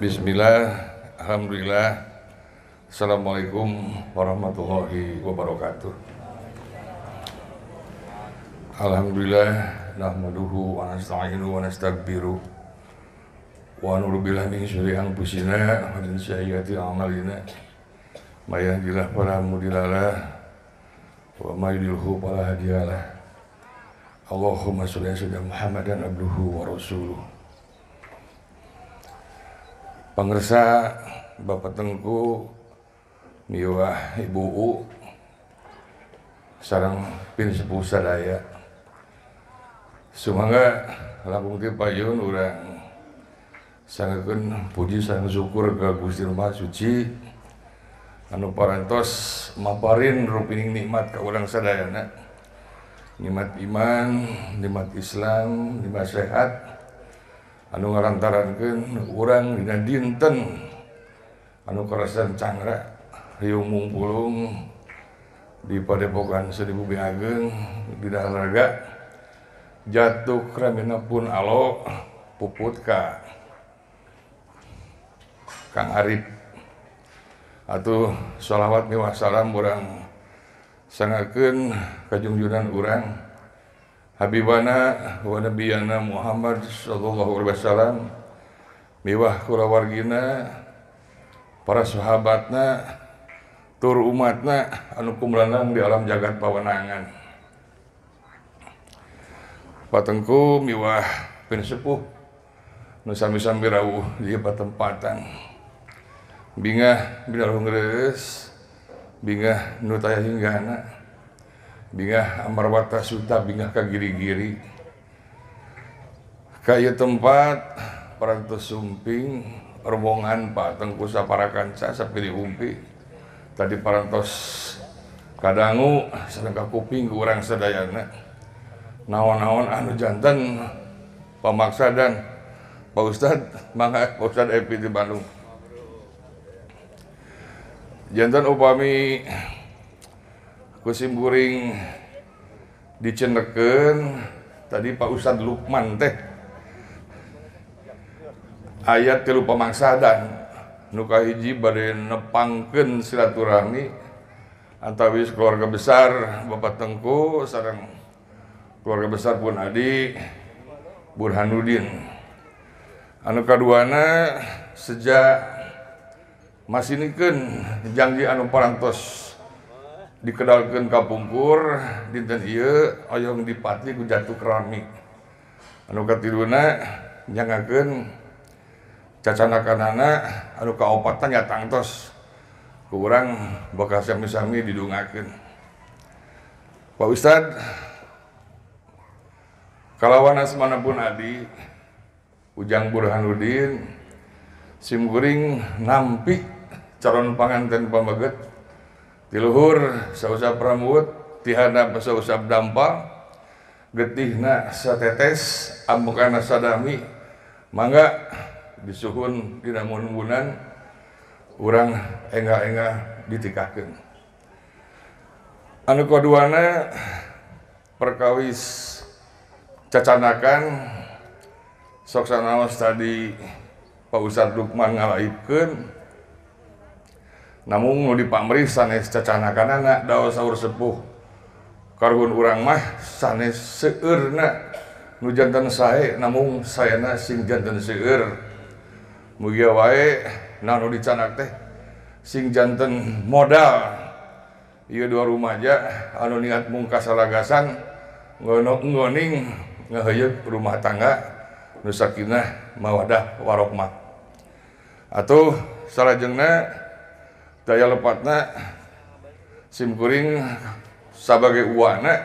Bismillah, alhamdulillah. Assalamualaikum warahmatullahi wabarakatuh. Alhamdulillah, nahmaduhu wa nasta'inuhu wa nastaghfiruh wa na'udzu billahi min syururi anfusina wa min sayyiati a'malina. May yahdihillahu fala mudhillalah wa may yudlilhu fala hadiyalah. Allahumma sholli ala sayyidina Muhammadan abduhu wa rasuluh. Pangersa Bapak Tengku miwah Ibu U sareng pin sepuh sadaya. Sumangga langkung ti payun urang sangakeun puji sareng syukur ka Gusti Maha Suci anu parantos maparin rupining nikmat ka urang sadayana. Nikmat iman, nikmat Islam, nikmat sehat anu ngalantarankeun urang dina dinten anu karasan cangra riung mungpulung di Padepokan Seni Bumi Ageng di Daharaga jatuh ramena pun alo puput ka Kang Arif. Atuh sholawat miwah salam urang sangakeun kajungjunan urang Habibana wa nabiyana Muhammad sallallahu alaihi wasallam miwah kulawargina para sahabatna tur umatna anu kumlanang di alam jagat pawenangan. Patengku miwah pin sepuh nu sami-sami rawuh di patempatan. Bingah binarung reus, bingah nu taya hinggana, bingah amarwata suta, bingah ka giri-giri. Ka ieu tempat parantos sumping rombongan Pak Tengku saparakanca sapilih umpi. Tadi parantos kadangu sareng kakuping ku urang sadayana. Naon-naon anu janten pamaksa dan Pak Ustad, mangga Pak Ustad Epi di Bandung. Janten upami kusim kuring dicendekeun tadi Pak Ustad Lukman teh ayat tilu pamangsadan nu kahiji bade nepangkeun silaturahmi antawis keluarga besar Bapak Tengku sareng keluarga besar pun Adi Burhanuddin. Anu kaduana sejak masinikeun janji anu parantos dikedalkeun ka pungkur dinten ieu oyong dipati ku jatuh kerami. Anu katiluna nyangakeun cacanakanana anu kaopatan nya tangtos ku urang bakal sami-sami didungakeun. Pak Ustad kalawan asmana pun Adi Ujang Burhanuddin simkuring nampi calon panganten pameget tiluhur sausap rambut tihana sausap dampal getihna satetes ambekana sadami mangga disuhun dina mun-munan urang enggal-enggal ditikahkeun. Anu kaduana perkawis cacanakan sok sanaos tadi Pak Ustad Lukman ngalaibkeun namung nu dipamrih sanes cacanakanana daos saur sepuh karuhun urang mah sanes seueurna nu janten sae namung saena sing janten seueur. Mugia wae nu dicanak teh sing janten modal ieu dua rumaja anu niat mungkas salagasan nggoning ngaheuyeuk rumah tangga nu sakinah mawadah warohmah. Atuh salajengna daya lepatna simkuring sabagai uwana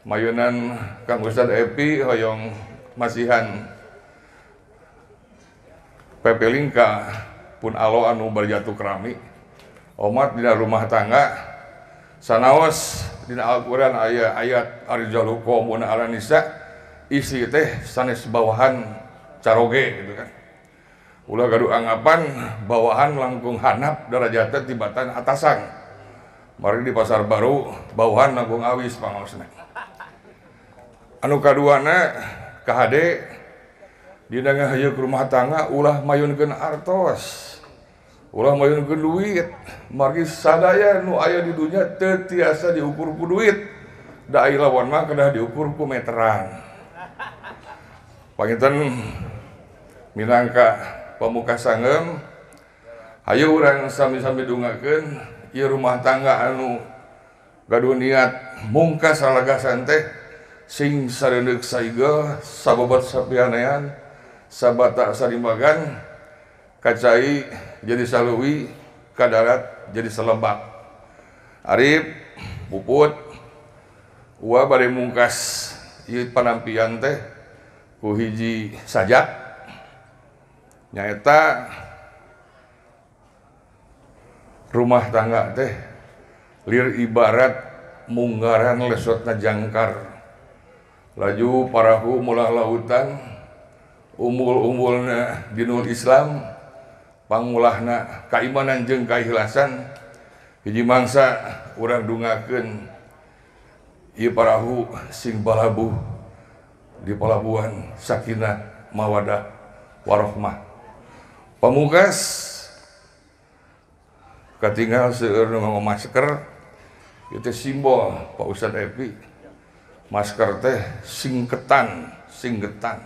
mayunan Kang Ustad Epi hoyong masihan pepelingka pun alo anu berjatuh kerami omat dina rumah tangga sanaos dina Al-Qur'an aya ayat arjalu qawmuna 'ala nisa istri teh sanes bawahan caroge gitu kan. Ulah gaduh anggapan bawahan langkung hanap darajatna tibatan atasan. Mari di pasar baru bawahan langkung awis pangaosna. Anu kaduana KHD Dina ngahayuk rumah tangga ulah mayunkeun artos, ulah mayunkeun duit. Margi sadaya nu aya di dunya teu tiasa diukur ku duit. Da ai lawan mah kedah diukur ku meteran. Panginten minangka pamuka sangeum, hayu urang sami-sami dungakeun ieu rumah tangga anu gaduh niat mungkas salagasan teh sing sareundeuk saigel, sabobot sapianean, sabata sarimbagan, kacai jadi saluwi, kadarat jadi selebak. Arif Puput uwa bade mungkas ieu panampian teh ku hiji sajak nyaeta rumah tangga teh lir ibarat munggaran lesotna jangkar, laju parahu mulah lautan, umbul-umbulna dinul Islam, pangulahna kaimanan jeung kaikhlasan. Hiji mangsa urang dungakeun ieu parahu sing balabuh di pelabuhan sakinah mawadah warohmah. Pamungkas katinggal seueur nu nganggo masker, ieu teh simbol Pak Ustad Epi. Masker teh singketan, singgetan.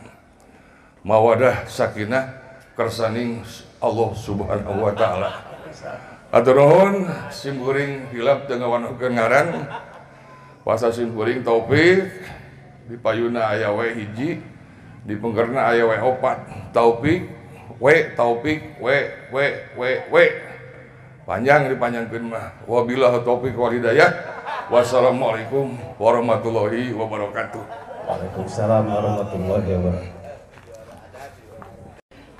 Mawadah sakinah kersaning Allah Subhanahu wa taala. Atur nuhun simkuring hilap teu ngawanuhkeun ngaran. Puasa simkuring Taufik di payuna aya we hiji, di pengkerna aya we opat. Taufik we Taufik we we we we. Panjang dipanjangkeun mah. Wabillahi taufik wal hidayah. Wassalamualaikum warahmatullahi wabarakatuh. Waalaikumsalam warahmatullahi wabarakatuh.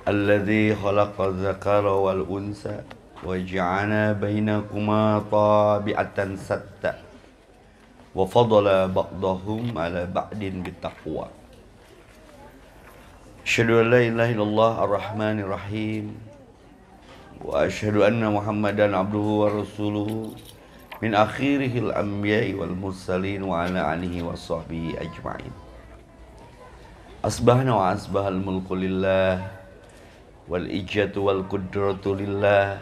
Alladzi khalaqa dzakara wal unsa wa ja'ala bainakuma tabi'atan satta wa fadala ba'dahum ala ba'din bittaqwa. Asyhadu an la ilaha illallah ar-rahmanir rahim wa asyhadu anna Muhammadan abduhu wa rasuluhu min akhirihil anbiya'i wal mursalin wa ala alihi wa sahbihi ajma'in. Asbahna wa asbahal mulku lillah wal ijatu wal qudratu lillah.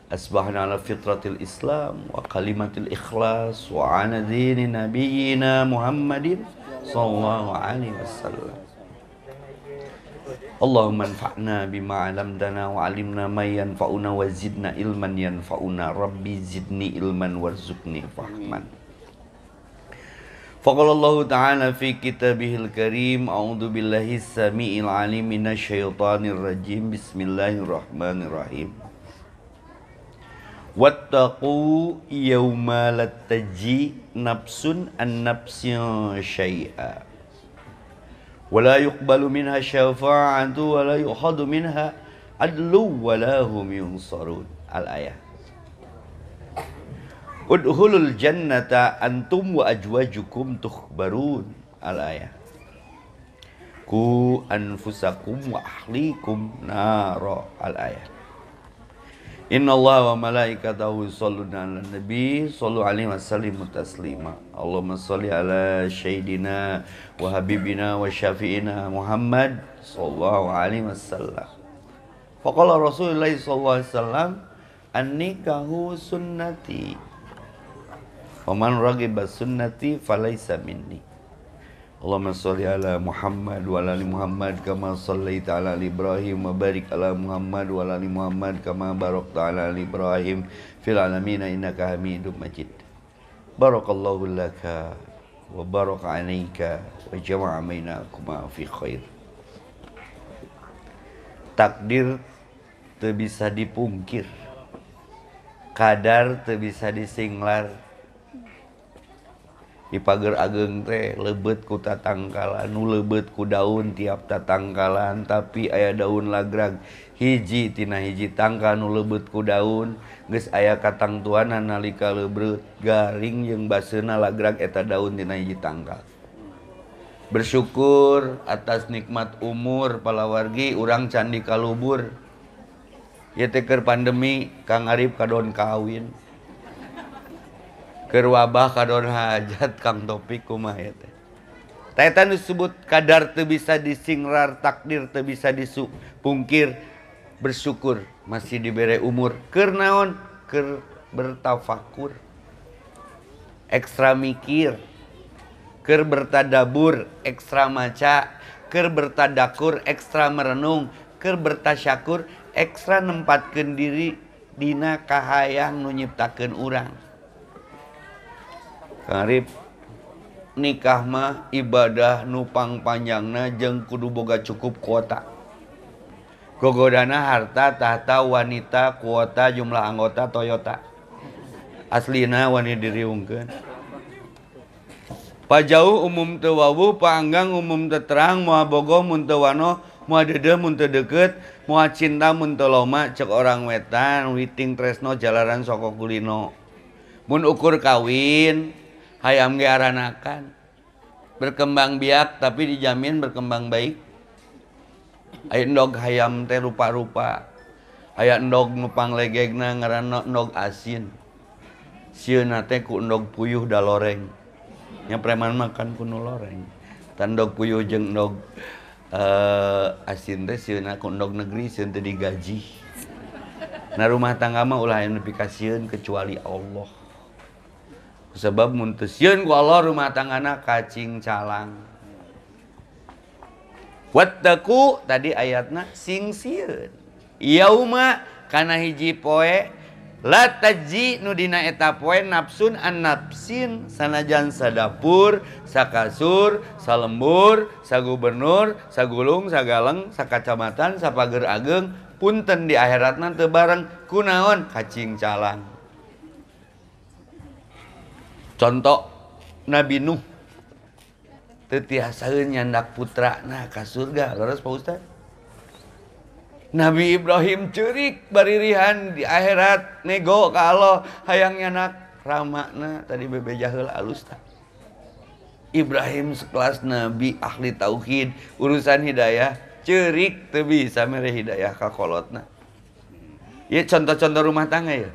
Asbahna ala fitratil Islam wa kalimatil ikhlas wa ala dini nabiyyina Muhammadin sallallahu alaihi wasallam. Allahumma anfa'na bima 'allamtana wa 'allimna ma yanfa'una wa zidna ilman yanfa'una. Rabbi zidni ilman warzuqni fahman. Faqala Allah ta'ala fi kitabihil karim, a'udzu billahi samiil 'alim minasyaitonir rajim. Bismillahirrahmanirrahim. Wattaqu yawma la tajzi nafsun an nafsin syai'a wa la yuqbalu minha syafa'atu wa la yu'khadhu minha adlu wa la hum yunsarun. Al-ayah. Udkhulul jannata antum wa azwajukum tukhbarun. Al-ayah. Ku anfusakum wa ahlikum nara. Al-ayah. Inna Allah wa malaikatahu yusholluna 'alan nabi shallu alaihi wa sallimu taslima. Allahumma sholli ala sayyidina wa habibina wa syafi'ina Muhammad sallallahu alaihi wasallam. Faqala Rasulullah sallallahu alaihi wasallam, an-nikahu sunnati. Faman raghiba sunnati falaisa minni. Allahumma sholli ala Muhammad wa ala ali Muhammad kama shallaita ala ali Ibrahim wa barik ala Muhammad wa ala ali Muhammad kama barakta ala ali Ibrahim fil alamin innaka Hamidum Majid. Barakallahu laka wa baraka alaika wa jama'a bainakuma fi khair. Takdir teu bisa dipungkir, kadar teu bisa disinglar. Di pager ageng teh lebet ku tatangkalan, nu lebet ku daun tiap tatangkalan, tapi aya daun lagrag hiji tina hiji tangkal nu lebet ku daun, geus aya katangtuanan nalika lebet garing jeung baseuna lagrag eta daun tina hiji tangkal. Bersyukur atas nikmat umur palawargi urang candi kalubur. Ieu teh keur pandemi Kang Arif kadon kawin. Keur wabah kadon hajat Kang Topik kumaha teh. Tah eta disebut kadar teu bisa disingrar, takdir teu bisa disupungkir. Bersyukur masih dibere umur. Keur naon? Keur bertafakur. Ekstra mikir. Keur bertadabur, ekstra maca. Keur bertadakur, ekstra merenung. Keur bertasyakur, ekstra nempatkeun diri dina kahayang nu nyiptakeun urang. Kang Arif, nikah mah ibadah nu pangpanjangna jeung kudu boga cukup kuota. Gogodana harta, tahta, wanita, kuota, jumlah anggota Toyota. Aslina wani diriungkeun. Pajauh umum teu wawuh, paanggang umum teu terang, moal bogoh mun teu wanoh, moal deudeuh mun teu deukeut, moal cinta mun teu loma, cek orang wetan, witing tresno jalaran soko kulino. Mun ukur kawin, hayam ge aranakan. Berkembang biak tapi dijamin berkembang baik. Aya endog hayam teh rupa-rupa. Aya endog nu panglegegna ngaranna endog asin. Sieuna teh ku endog puyuh da loreng. Nya preman makan ku nu loreng. Tah endog puyuh jeung endog asin teh sieuna ku endog negeri sieun teh digaji. Nah rumah tangga mah ulah aya nu pikasieun kecuali Allah. Sebab mun teu sieun ku Allah rumah tanggana kacing calang. Wattaqu tadi ayatna sing sieun. Yauma kana hiji poe la tajzi nu dina eta poe nafsun an nafsin sanajan sadapur, sakasur, salembur, sagubernur, sagulung, sagaleng, sakacamatan, sapager ageng, punten di akhiratna teu bareng kunaon kacing calang. Contoh Nabi Nuh teu tiasaeun nyandak putrana ka surga, leres Pak Ustaz? Nabi Ibrahim ceurik baririhan di akhirat nego ka Allah hayang nyanak ramana tadi bebeja heula alus tah. Ibrahim sekelas nabi ahli tauhid urusan hidayah ceurik teu bisa mere hidayah ka kolotna. Ieu contoh-contoh rumah tangga ya.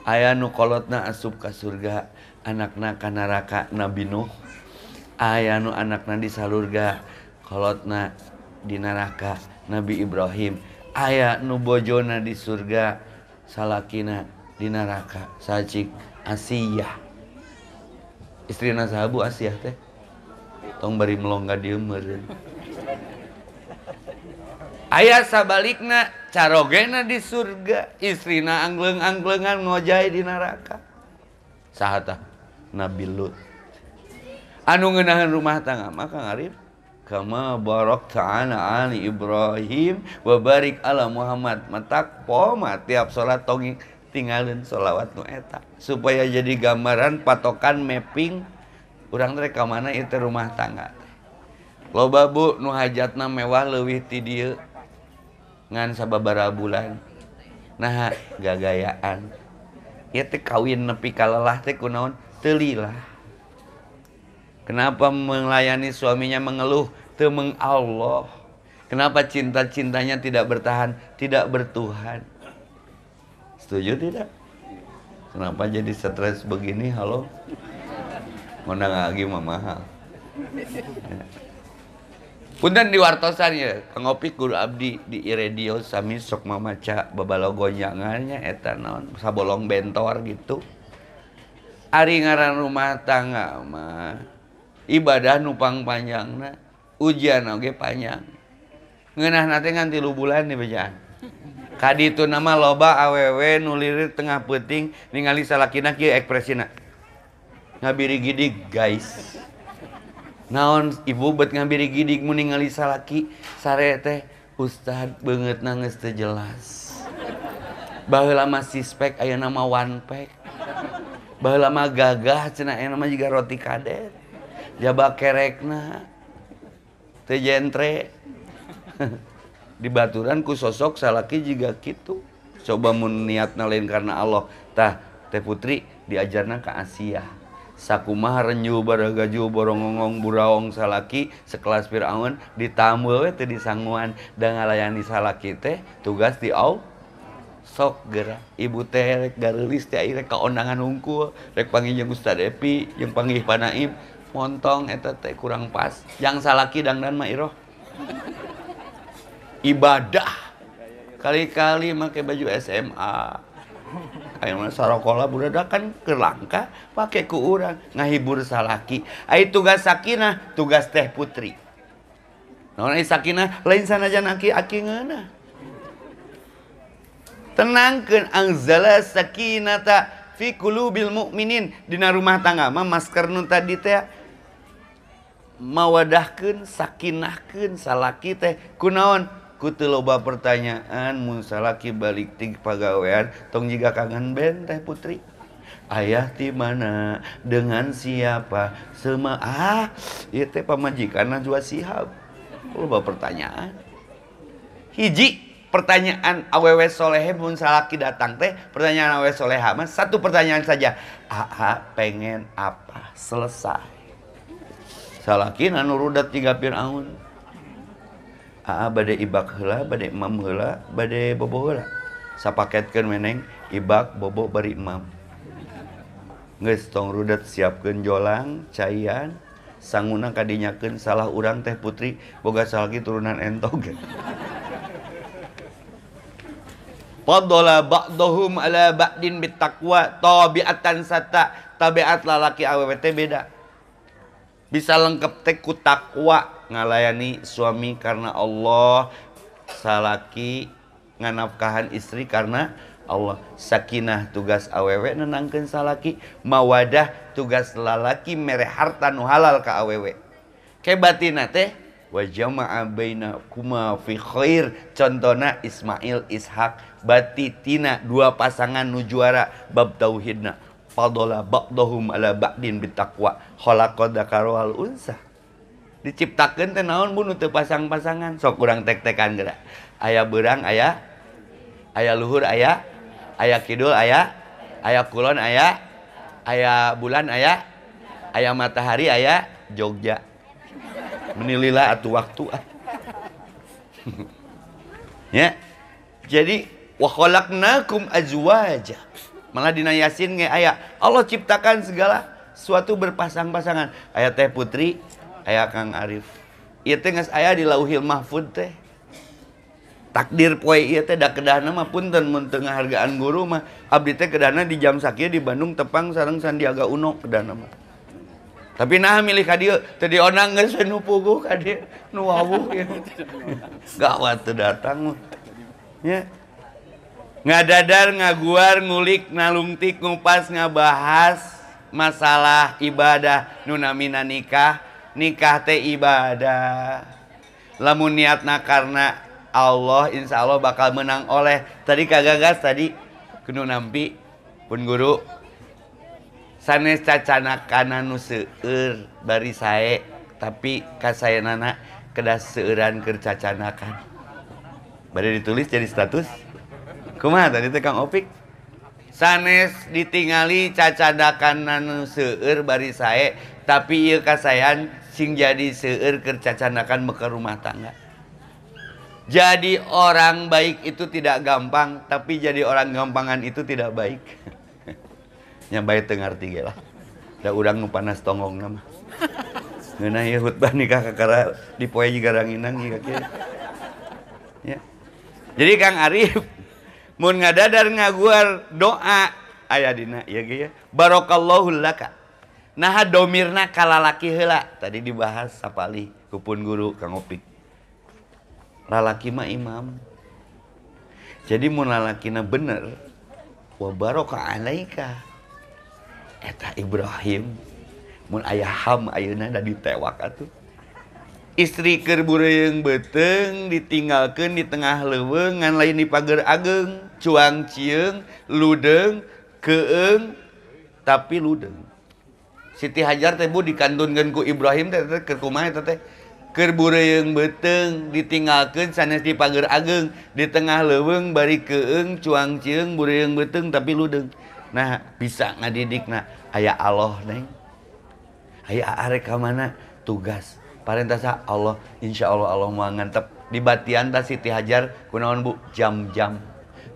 Aya nu kolotna asup ka surga, anakna ka neraka Nabi Nuh. Aya nu anakna di salurga, kolotna di neraka Nabi Ibrahim. Aya nu bojona di surga, salakina di neraka sacik Asiyah. Istrina sahabu Asiyah teh. Tong bari melong ka dieu meureun. Aya sabalikna carogena di surga, istrina angleung-angleungan ngojay di neraka. Saha tah? Nabi Lut. Anu ngeunaheun rumah tangga mah Kang Arif, kama barakta ala ali Ibrahim wa barik ala Muhammad. Matak poma tiap salat tong tinggalin sholawat nu eta supaya jadi gambaran patokan mapping urang teh ka mana ieu teh rumah tangga. Loba bu nu hajatna mewah leuwih ti dieu ngan sababaraha bulan. Nah gagayaan ieu teh kawin nepi ka lelah teh kunaon teu lillah. Kenapa melayani suaminya mengeluh? Teu meng Allah. Kenapa cinta-cintanya tidak bertahan? Tidak bertuhan. Setuju tidak? Kenapa jadi stres begini? Halo? Ngondang lagi mah mahal. Punten di wartosan ya, Kang Opik guru abdi di radio sami sok mamaca babalogonyangannya eta naon sabolong bentor gitu. Ari ngaran rumah tangga mah ibadah nu pangpanjangna, ujian oge panjang. Ngeunahna teh ngan 3 bulan di bejaan. Kaditu nama loba awewe nu lirir tengah peuting ningali salakina kieu ekspresina. Ngabiri gidig guys. Naon ibu bet ngabiri gidig mun ningali salaki sare teh ustad beungeutna geus teu jelas. Baheula mah sispek ayeuna mah one pack. Baheula mah gagah cenah ayeuna mah jiga roti kadet. Jaba kerekna teu jentre. Dibaturan ku sosok salaki jiga kitu. Coba mun niatna lain karena Allah. Tah Teh Putri diajarna ka Asia. Sakumaha renju baragaju borongongong buraong salaki sekelas Fir'aun ditambel we teu disanguan da ngalayani salaki teh tugas di Allah. Sok geura ibu teh rek gareulis teh rek ka ondangan hungkul rek panggih jeung Ustad Epi jeung panggih Panaib Montong eta teh kurang pas. Yang salaki dangdan mah iroh. Ibadah. Kali-kali make baju SMA. Ayeuna sarokola budak kan keur langka pake ku urang ngahibur salaki. Ai tugas sakinah, tugas teh putri. Naon ai sakinah lain sanajan aki-aki ngeunah. Tenangkeun anzala sakinata fi qulubil mukminin. Dina rumah tangga mah masker nu tadi teh mawadahkeun sakinahkeun salaki teh kunaon ku teu loba pertanyaan mun salaki balik ti pagawean tong jiga kangen ben teh putri. Ayah ti mana dengan siapa sema ieu teh pamajikanna jua sihab. Loba pertanyaan. Hiji pertanyaan awewe solehe mun salaki datang teh pertanyaan awewe soleha mah satu pertanyaan saja. Aa pengen apa? Selesai. Salaki anu rudat tiga Fir'aun. Aa bade ibak heula, bade emam heula, bade bobo heula. Sapaketkeun meneng ibak bobo bari emam. Geus tong rudat siapkeun jolang, caian, sanguna kadinyakeun salah urang teh putri boga salaki turunan entog. Fadala ba'dahum ala ba'din bittaqwa tabi'atan sata. Tabiat lalaki awewe teh beda. Bisa lengkap teh ku takwa ngalayani suami karena Allah, salaki nganafkahan istri karena Allah. Sakinah tugas awewe nenangkeun salaki, mawadah tugas lalaki mere harta nu halal ka awewe. Kebatina teh wa jama'a bainakuma fi khair. Contona Ismail Ishak bati tina dua pasangan nu juara bab tauhidna. Fadala ba'dahum ala ba'din bitaqwa khalaqa dzakara wal unsa. Diciptakeun teh naon bu nu teu pasang-pasangan. Sok urang tek-tekan geura. Aya beurang aya, aya luhur aya, aya kidul aya, aya kulon aya, aya bulan aya, aya matahari aya Jogja. Menilila atuh waktu ah. Ya. Jadi wa khalaqnakum azwaja. Malah dina Yasin ge aya Allah ciptakan segala sesuatu berpasang-pasangan. Aya teh putri, aya Kang Arif. Ieu teh geus aya di Lauhil Mahfud teh. Takdir poe ieu teh da kedahna mah punten mun teu ngahargaan guru mah abdi teh kedahna di jam sakieu di Bandung tepang sareng Sandiaga Uno kedahna mah. Tapi nah milih ka dieu teu dionang geus nu puguh ka dieu nu wawuh ieu. Gawat teu datang mah. Nya. Ngadadar, ngaguar, ngulik, nalungtik, ngupas, ngabahas masalah ibadah nu namina nikah. Nikah teh ibadah. Lamun niatna karena Allah, insya Allah bakal menang oleh. Tadi kagagas tadi kudu nampi pun guru sanes cacanakana nu seueur bari sae tapi kasaenana kedah seueuran keur cacanakan. Bade ditulis jadi status. Kumaha tadi teh Kang Opik? Sanes ditingali cacanakan nu seueur bari sae tapi ieu kasaean sing jadi seueur keur cacanakan meke rumah tangga. Jadi orang baik itu tidak gampang, tapi jadi orang gampangan itu tidak baik. Nya bae teu ngarti ge lah. Da urang nu panas tonggongna mah. Ngeunah ieu khutbah nikah kakara dipoe jiga ranginang jiga kieu. Ya. Jadi Kang Arif mun ngadadar ngaguar doa aya dina ieu ge ya. Barakallahu laka. Naha domirna ka lalaki heula. Tadi dibahas sapalih ku pun guru Kang Opik. Lalaki mah imam. Jadi mun lalakina bener wa baraka alaika. Eta Ibrahim mun aya Ham ayeuna da ditewak atuh. Istri keur bureung beuteung ditinggalkeun di tengah leuweung ngan lain di pager ageung, cuang cieung, ludeung, keung tapi ludeung. Siti Hajar teh bu dikantunkeun ku Ibrahim teh keur kumaha eta teh? Keur bureung beuteung ditinggalkeun sanes di pager ageung di tengah leuweung bari keung cuang cieung bureung beuteung tapi ludeung. Nah bisa ngadidikna aya Allah neng, aya arek ka mana tugas parentasa Allah, insya Allah Allah moal ngantep di batian ta Siti Hajar kunaon bu jam-jam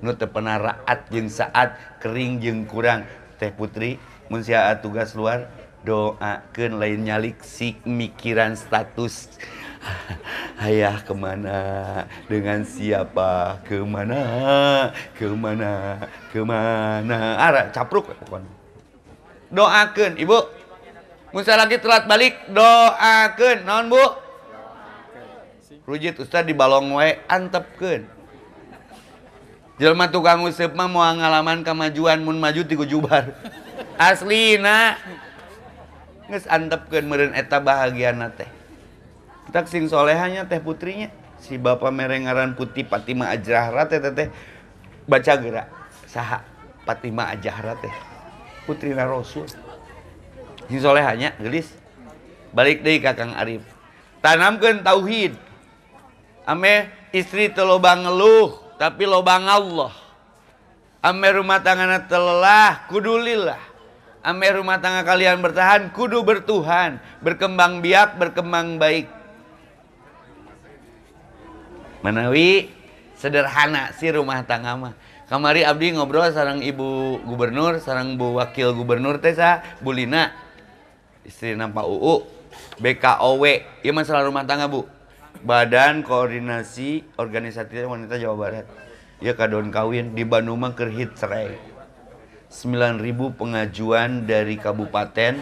nu teu pernah raat jeung saat kering jeung kurang. Teh putri mun sia tugas luar Doakeun lain nyalik si mikiran status. Ayah kemana, dengan siapa, kemana, kemana, kemana. Arah capruk pokoknya. Doakeun ibu. Mun lagi telat balik doakeun. Naon bu? Rujit ustad di balong wae antepkeun. Jelema tukang useup mah moal ngalaman kamajuan mun maju ti gujubar. Aslina geus antepkeun meureun eta bahagiana teh. Kita sing solehanya teh putrinya si bapak mere ngaran Putih Fatimah Ajrahra teh teh baca gerak saha Fatimah Ajrahra teh putrina Rasul. Sing solehanya geulis. Balik deui ka Kang Arif. Tanamkeun tauhid. Ame istri teu loba ngeluh tapi loba ngallah. Ame rumah tanggana teu lelah kudu lillah. Ame rumah tangga kalian bertahan kudu bertuhan, berkembang biak, berkembang baik. Manawi sederhana si rumah tangga mah. Kamari abdi ngobrol sareng ibu gubernur, sareng bu wakil gubernur teh sa Bu Lina. Istrina Pak UU, BKOW. Ieu masalah rumah tangga, Bu. Badan Koordinasi Organisasi Wanita Jawa Barat. Ieu kadon kawin di Bandung mah keur hit cerai. 9.000 pengajuan dari kabupaten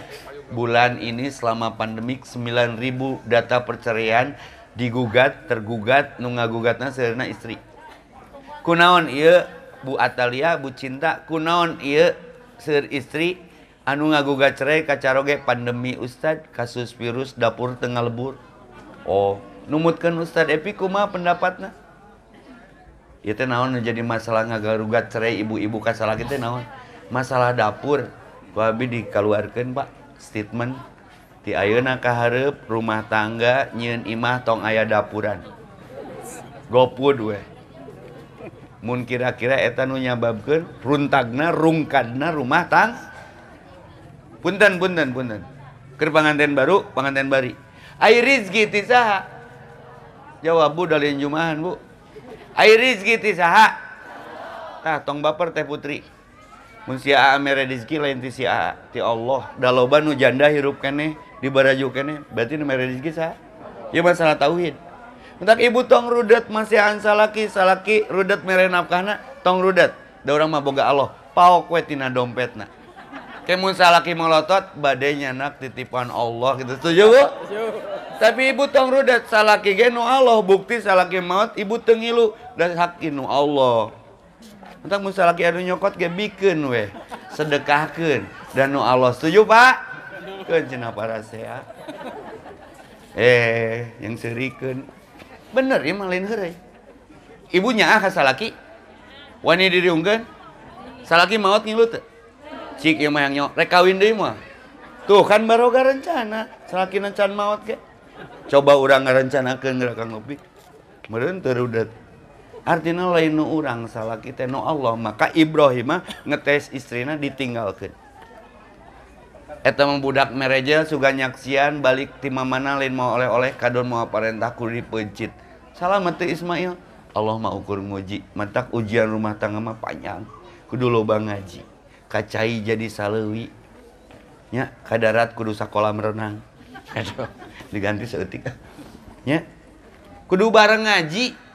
bulan ini selama pandemik 9.000 data perceraian digugat, tergugat, nu ngagugatna seurna istri. Kunaon ieu Bu Atalia, Bu Cinta, kunaon ieu seur istri anu ngagugat cerai kacaroge pandemi ustad, kasus virus dapur tengah lebur. Oh, numutkeun Ustad Epi kumaha pendapatna? Ieu teh naon nu jadi masalah ngagarugat cerai ibu-ibu ka salaki teh naon? Masalah dapur. Ku abi dikaluarkeun Pak statement ti ayeuna ka hareup rumah tangga nyieun imah tong aya dapuran. GoFood we. Mun kira-kira eta nu nyababkeun runtagna rungkadna rumah tang. Punten punten punten. Keur panganten baru, panganten bari. Ai rizki ti saha? Jawab Bu dalin jumahan Bu. Ai rizki ti saha? Tah tong baper teh putri. Mun si Aa mere rizki lain ti si Aa, ti Allah. Da loba nu janda hirup keneh, di baraju keneh, berarti nu mere rizki saha? Ieu masalah tauhid. Entak ibu tong rudet masihan salaki, salaki rudet mere nafkahna, tong rudet. Da urang mah boga Allah, paok we tina dompetna. Ke mun salaki molotot, bade nyanak titipan Allah gitu. Setuju Bu? Setuju. Tapi ibu tong rudet, salaki ge nu Allah, bukti salaki maot ibu teu ngilu, da hak nu Allah. Entak mun salaki anu nyokot ge bikeun we, sedekahkeun dan nu Allah. Setuju Pak? Keun cenah parasea. Yang seurikeun. Bener ieu mah lain heureuy. Ibu nyaah ka salaki? Wani diriungkeun? Salaki maot ngilu teu? Cik ieu mah yang nyok, rek kawin deui mah. Tuh kan baroga rencana, salakina can maot ge. Coba urang ngarencanakeun geura Kang Opik. Meureun teu rudet. Artinya lain nu urang salaki teh nu Allah. Maka Ibrahim mah ngetes istrina ditinggalkeun. Eta mah budak merejel suga nyaksian balik ti mamana lain mau oleh-oleh kadon mau parentah kudu dipeuncit. Salamet teh Ismail. Allah mah ukur nguji. Matak ujian rumah tangga mah panjang. Kudu loba ngaji. Kacai jadi saleuwi. Nya kadarat kudu sakola merenang. Aduh, diganti saeutik. Nya. Kudu bareng ngaji.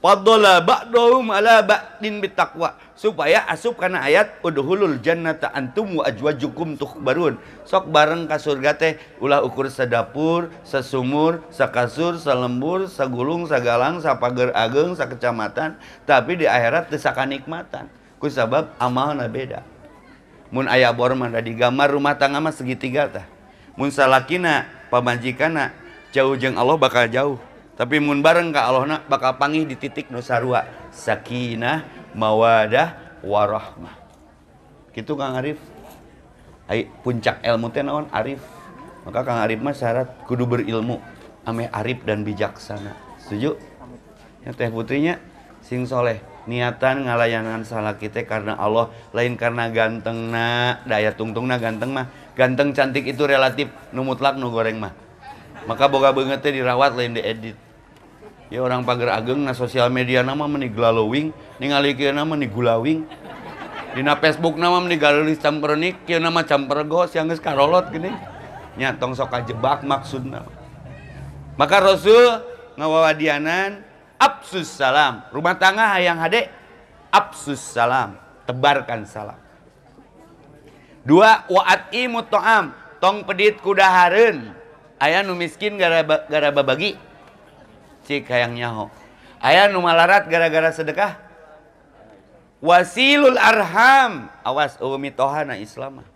Fadhala ba'dhum ala ba'din bitaqwa, supaya asup kana ayat udhulul jannata antum wa azwajukum tuhbarun. Sok bareng ka surga teh ulah ukur sadapur, sasumur, sakasur, salembur, sagulung, sagalang, sapager ageng, sakecamatan, tapi di akhirat teu sakanikmatan. Ku sabab amalna beda. Mun aya bor mah da digambar rumah tangga mah segitiga tah. Mun salakina pamajikanna jauh jeung Allah bakal jauh. Tapi mun bareng ka Allahna bakal panggih di titik nu sarua, sakinah, mawadah, warahmah. Kitu Kang Arif. Ai puncak ilmu teh naon? Arif. Maka Kang Arif mah syarat kudu berilmu, ameh arif dan bijaksana. Setuju? Ya teh putrinya sing soleh, niatan ngalayanan salaki teh karena Allah, lain karena gantengna, daya tungtungna ganteng mah. Ganteng cantik itu relatif, nu mutlak nu goreng mah. Maka boga beungeut teh dirawat lain diedit. Ya orang pager ageng na sosial media nama meni glowing, ningali kieu nama meni gulawing. Dina Facebook nama meni garelis campernik, kieu nama campergo siang geus karolot gini. Nya tong sok kajebak maksudna. Maka Rasul ngawawadianan absus salam. Rumah tangga hayang hade absus salam, tebarkan salam. Dua, wa'at'imu ta'am, tong pedit kudahareun. Aya nu miskin gara babagi cik hayang nyaho. Aya nu malarat gara-gara sedekah. Wasilul arham, awas eueuh mitoha na Islam mah.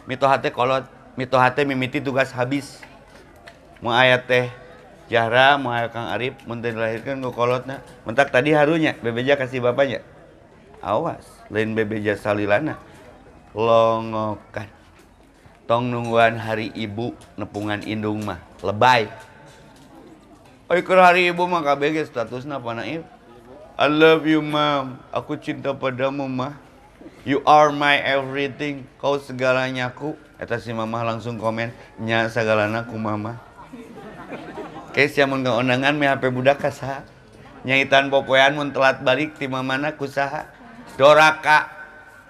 Mitoha teh kolot, mitoha teh mimiti tugas habis. Mun aya teh Jahra, mun aya Kang Arif, mun teu dilahirkeun ku kolotna. Mentak tadi harunya bebeja kasih bapaknya. Awas, lain bebeja salilana. Longokan. Tong nungguan hari ibu nepungan indung mah, lebay. Oi keur hari ibu mah kabeh ge statusna panaif. I love you mom, aku cinta padamu mah. You are my everything, kau segalanya ku. Eta si mamah langsung komen, nya sagalana ku mama. Ke sia mun ngaondangan meh HP budak ka saha? Nyaitan popoean mun telat balik ti mamana ku saha? Doraka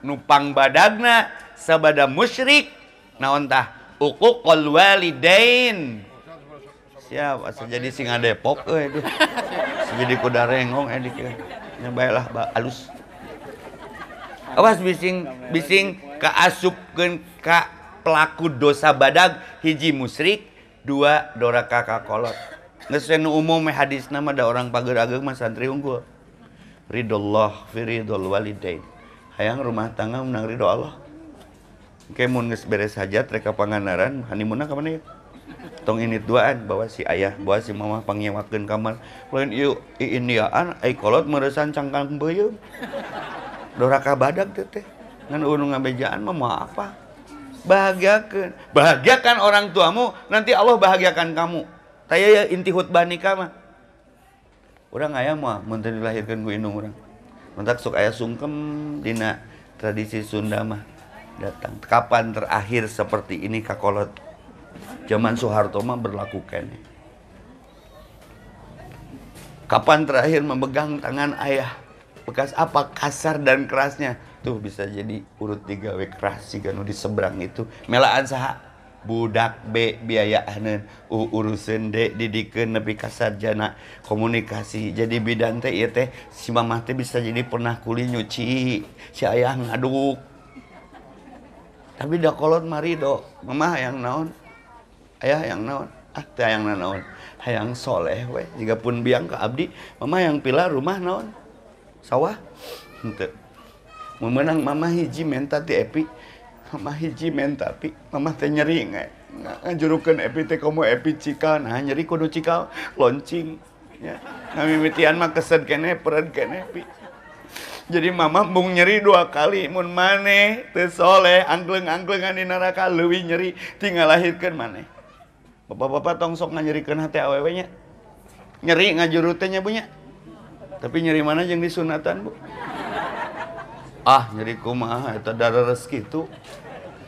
nupang badagna sabada musyrik. Naon tah? Uququl walidain. Siap, asa jadi singa Depok euy duh. Jadi kuda rengong dieu. Nya bae lah alus. Awas bising bising kaasupkeun ka pelaku dosa badag, hiji musyrik, dua doraka ka kolot. Geus nu umum hadisna mah da orang pager ageung mah santri unggul. Ridallah fi ridol walidain. Hayang rumah tangga menang ridho Allah. Engke mun geus beres hajat rek ka Pangandaran, honeymoon-na ka mana ieu? Tong ini duaan, bawa si ayah, bawa si mama pangnyewakeun kamar. Lain ieu Indiaan, ai kolot meuresan cangkang beuyeum. Doraka badag teh teh. Ngan eueuh nu ngabejaan mah moal apa? Bahagiakeun. Bahagiakan orang tuamu, nanti Allah bahagiakan kamu. Taya ya inti khutbah nikah mah. Urang aya mah mun teu dilahirkeun ku indung urang. Mentak sok aya sungkem dina tradisi Sunda mah. Datang kapan terakhir seperti ini kakolot? Zaman Soeharto mah berlaku keneh. Kapan terakhir memegang tangan ayah? Bekas apa kasar dan kerasnya? Tuh bisa jadi urut digawe keras siga nu di seberang itu. Melaan saha? Budak B biayaaneun, U uruseun D didikeun nepi ka sarjana komunikasi. Jadi bidan teh ieu teh si mamah teh bisa jadi pernah kuli nyuci, si ayah ngaduk. Tapi da kolot mah ridho, mamah hayang naon? Ayah hayang naon? Ah teh hayang naon? Hayang soleh we, jiga pun biang ka abdi, mamah hayang pila rumah naon? Sawah? Henteu. Memenang mamah hiji menta ti Epi. Mamah hiji menta pi, mamah teh nyeri ngajurukeun Epi teh komo Epi cikal, nah nyeri kudu cikal loncing nya. Ngamimitian mah kesed keneh pered keneh pi. Jadi mama mung nyeri dua kali mun maneh teu soleh angkleng-angklengan di neraka leuwih nyeri tinggal lahirkeun maneh. Bapak-bapak tong sok nganyerikeun hate awewe nya. Nyeri ngajuru teh nya bu nya. Tapi nyeri mana jeung disunatan bu? Ah nyeri kumaha eta dareres kitu.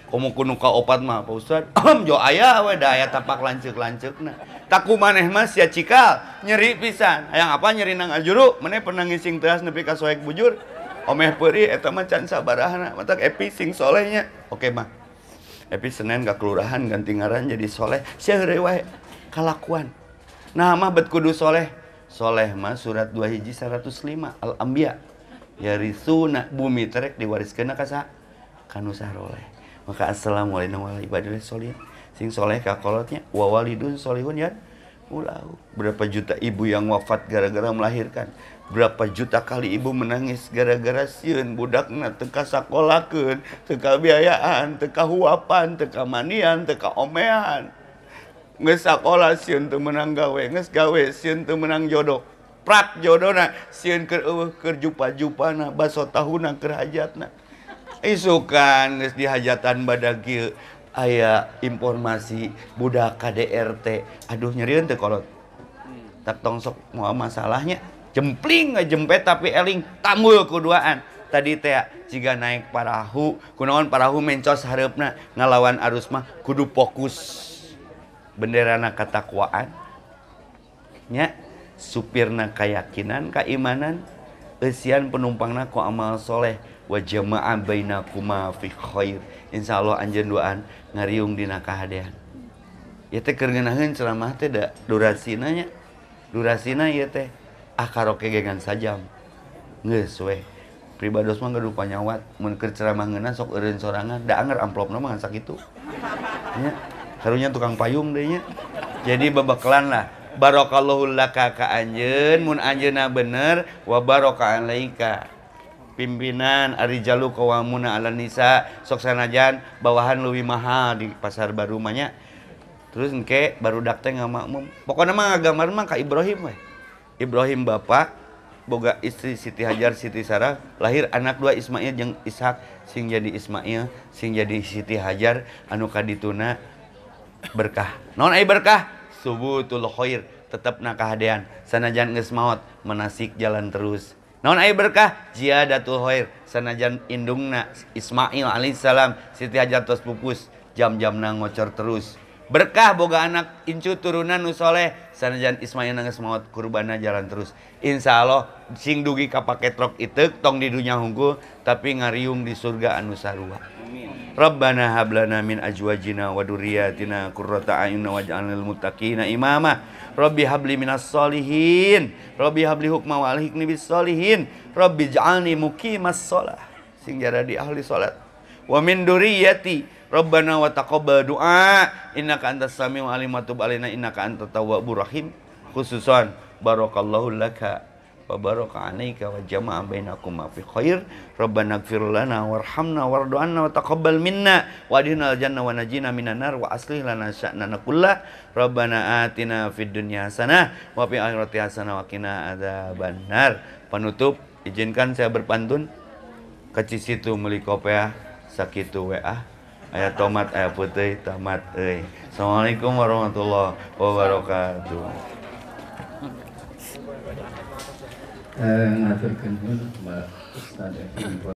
Komo kudu ka opat mah Pak Ustad. Jo aya we da aya tapak lanceuk-lanceukna. Taku maneh mah sia cikal nyeri pisan. Hayang apa nyeri nang ajuru? Maneh pernah ngising teas nepi ka soek bujur. Omeh peurih eta mah can sabarahna. Matak Epi sing soleh nya. Oke mah. Epi Senin ka kelurahan ganti ngaran jadi soleh. Sia heureuy wae kalakuan. Nah mah bet kudu soleh. Soleh mah surat 2 hiji 105 Al-Anbiya. Yarisuna bumi terek diwariskeun ka saha? Ka nu saroleh. Maka assalamualaikum warahmatullahi wabarakatuh. Sing soleh ka kolotnya wa walidun solihun ya ulahu. Berapa juta ibu yang wafat gara-gara melahirkan. Berapa juta kali ibu menangis gara-gara sieun budakna teu kasakolakeun, teu kabiayaan, teu kahuapan, teu kamanian, teu kaomean. Geus sakola sieun teu meunang gawe, geus gawe sieun teu meunang jodoh. Prak jodona sieun keur eueuh keur jupa-jupana, baso tahuna keur hajatna. Isukan geus dihajatan badag kieu aya informasi budak KDRT. Aduh nyerieun teu kolot. Tak tong sok moal masalahnya. Jempling ngejempet tapi eling tambul kuduaan. Tadi teh jiga naik parahu, kunaon parahu mencos hareupna ngalawan arus mah kudu fokus. Benderana katakwaan. Nya supirna kayakinan, keimanan, eusian penumpangna ku amal soleh. Wa jama'a bainakuma fi khair. Insyaallah anjeun duaan ngariung dina kahadean. Ieu teh keur ngeunaheun ceramah teh da durasina nya. Durasina ieu teh ah karaoke ge ngan sajam. Geus we. Pribados mah gaduh panyawat, mun keur ceramah ngeunah sok eureun sorangan, da anger amplopna mah ngan sakitu. Nya, karunya tukang payung deui nya. Jadi bebekelan lah. Barakallahu laka ka anjeun, mun anjeunna bener wa baraka alaika. Pimpinan arijalu qawamuna 'alan nisa, sok sanajan bawahan leuwih mahal di pasar baru mah nya. Terus engke barudak teh ngamakmum. Pokona mah ngagambar mah ka Ibrahim we. Ibrahim bapak boga istri Siti Hajar, Siti Sarah, lahir anak dua Ismail jeung Ishak, sing jadi Ismail, sing jadi Siti Hajar, anu kadituna berkah. Naon ai berkah? Subutul khair, tetep na kahadean. Sanajan geus maot, manasik jalan terus. Naon ai berkah? Ziyadatul khair, sanajan indungna Ismail alaihissalam, Siti Hajar tos pupus, jam-jamna ngocor terus. Berkah boga anak incu turunan nu soleh, sanajan Ismail geus maot, kurbana jalan terus. Insya Allah sing dugi ka paketrok iteuk tong di dunya hungkul tapi ngariung di surga anu sarua. Rabbana hablana min azwajina wa dzurriyyatina qurrata a'yun waj'alna lil muttaqina imama. Rabbi habli minas solihin, Rabbi habli hukma wa alhiqni bis solihin, Rabbi ij'alni muqimas shalah, sing jadi ahli salat. Wa min dzurriyyati Rabbana wa taqabbal du'a innaka antas samiul alim wa tub alaina innaka antat tawwabur rahim. Khususan barakallahu laka wa baraka alaika wa jama'a bainakum fi khair. Rabbana ighfir lana warhamna wardu anna wa taqabbal minna wa adkhilna jannah wa najina minan nar wa aslih lana sya'nana kullah. Rabbana atina fid dunya hasanah wa fil akhirati hasanah wa qina adzabannar. Penutup, izinkan saya berpantun. Keci situ meuli kopeah sakitu WA. Aya tomat, aya putih, tamat euy. Assalamualaikum warahmatullahi wabarakatuh. Ngaturkeun nuhun Mbak Ustaz Evin.